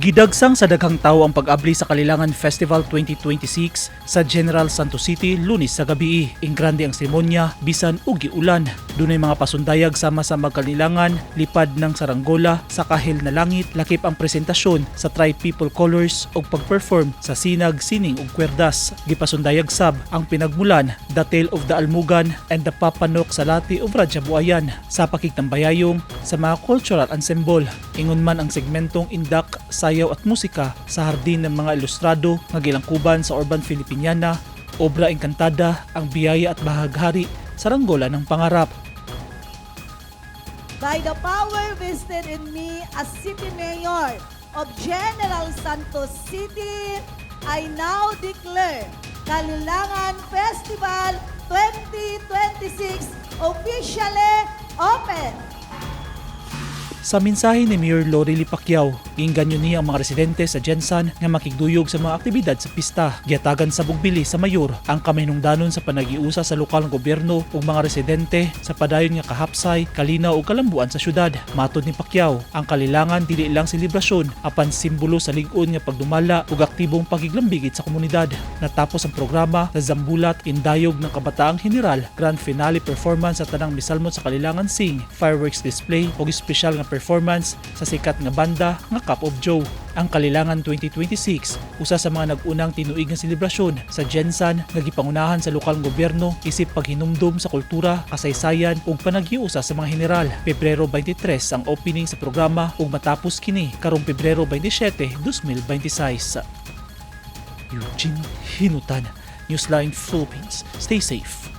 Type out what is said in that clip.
Gidagsang sa daghang tawo ang pag-abli sa Kalilangan Festival 2026 sa General Santos City Lunes sa gabi. Ingrande ang seremonya bisan og giulan. Dunay mga pasundayag sama sa magkalilangan, lipad ng saranggola sa kahel na langit, lakip ang presentasyon sa Tri People Colors ug pag-perform sa sinag, sining ug kwerdas. Gipasundayag sab ang pinagmulan, The Tale of the Almugan and the Papanok Salati of Rajah Buayan, sa pakigtambayayong sa mga cultural ensemble. Ingon man ang segmentong Indak, Sayaw at Musika sa Hardin ng mga Ilustrado nga gilangkuban sa Urban Filipiniana, Obra Encantada, ang Biyaya at Bahaghari, Saranggola ng Pangarap. By the power vested in me as City Mayor of General Santos City, I now declare Kalilangan Festival 2026 officially open. Sa mensahe ni Mayor Lorely Pacquiao, giinganyo niya ang mga residente sa GenSan nga makigduyog sa mga aktibidad sa pista. Gihatagan sab og bili sa mayor ang kaminungdanon sa panagiusa sa lokal nga gobyerno ug mga residente sa padayon nga kahapsay, kalinaw ug kalambuan sa syudad. Matod ni Pacquiao, ang Kalilangan dili lang selebrasyon apan simbolo sa lig-on nga pagdumala ug aktibong pagiglambigit sa komunidad. Natapos ang programa sa Zambulat, Indayog ng Kabataang General, grand finale performance sa tanang misalmot sa Kalilangan Sing, fireworks display ug espesyal nga performance sa sikat nga banda nga Cup of Joe. Ang Kalilangan 2026 usa sa mga nag-unang tinuig nga selebrasyon sa GenSan nga gipangunahan sa lokal nga gobyerno isip paghinumdom sa kultura, kasaysayan ug panaghiusa sa mga general. Pebrero 23 ang opening sa programa ug matapos kini karong Pebrero 27, 2026. Eugene Hinutan, Newsline Philippines. Stay safe.